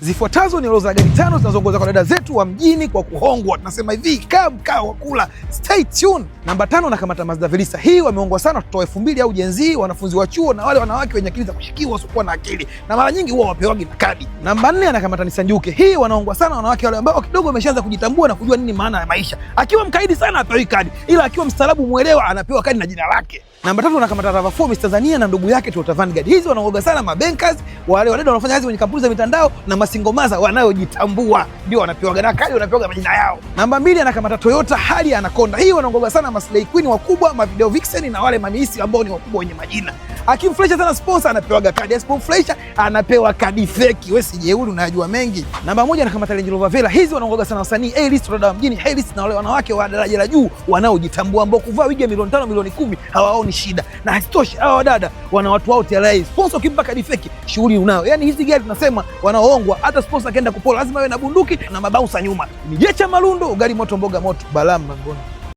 Zifuatazo ni orodha ya gari tano zinazoongoza kwa dada zetu wa mjini kwa kuhongwa. Tunasema hivi, kaa mkao wa kula, stay tuned. Namba 5, nakamata Mazda Velisa. Hii wameongwa sana watoto wa 2000 au Gen Z, wanafunzi wa chuo na wale wanawake wenye akili za kushikiwa wasiokuwa na akili, na mara nyingi huwa wapewagi na kadi. Namba 4, anakamata Nissan Juke. Hii wanaongwa sana wanawake wale ambao kidogo wameshaanza kujitambua na kujua nini maana ya maisha. Akiwa mkaidi sana apewi kadi, ila akiwa mstaarabu mwelewa anapewa kadi na jina lake. Namba 3, anakamata RAV4 Miss Tanzania na ndugu yake Toyota Vanguard. Hizi wanaoga sana mabankers, wale wadada wanaofanya kazi kwenye kampuni za mitandao na masingomaza wanayojitambua ndio wanapewa na kadi, wanapewa majina yao. Namba 2, anakamata Toyota Harrier Anaconda. Hii wanaongoga sana maslay queen wakubwa, ma video vixen na wale mamisi ambao ni wakubwa wenye majina. Akimfurahisha sana sponsor anapewaga kadi, asipomfurahisha anapewa kadi feki. Wewe si jeuri, unajua mengi. Namba 1, anakamata Range Rover Velar. Hizi wanaongoga sana wasanii A-list, wadada wa mjini A-list na wale wanawake wa daraja la juu wanaojitambua ambao kuvaa wigi ya milioni 5 milioni 10 hawaoni shida. Na hasitoshi, hawa wadada wana watu wao TRA. Sponsor ukimpa kadi feki, shughuli unayo. Yani hizi gari tunasema wanaoongwa, hata sponsor akienda kupola lazima awe na bunduki na mabausa nyuma. Ni Jecha Malundo, ugali moto, mboga moto, balaa mlangoni.